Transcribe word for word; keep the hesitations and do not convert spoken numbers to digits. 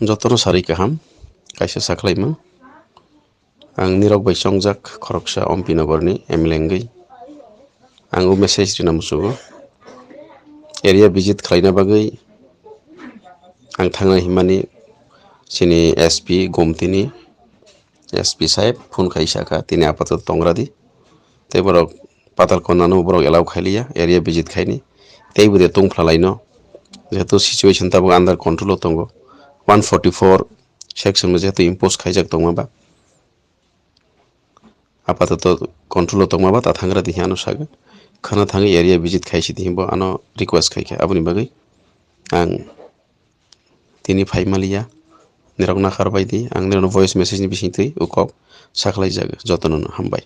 Jotono sarwi kaham, kaisa sakhlaima. Ang nirok bai chongjak khoroksa Ompi Nogorni M L A wngwi. Ang o message rina muchugo. Area visit khlaina bagwi ang thangnai himani chini S P Gomtini S P saheb phone khai sakha, tini apatoto tongradi. Tei borok Patalkona no borok allow khailiya area visit khaini. Tei bo de tongphlalaino. Jehetu situation tabuk under control o tongo. One forty-four section no jehetu impose khaijak tongma ba. Apatoto control o tongma ba ta thangra di hino saga. Khana thangwi area visit khaisi di himbo ano request khaikha. Aboni bagwi ang tini phaimaliya. Nirok nakhar bai di. Ang nirokno voice message ni bisingtwi ukok sakhlai jaga. Jotono no hambai.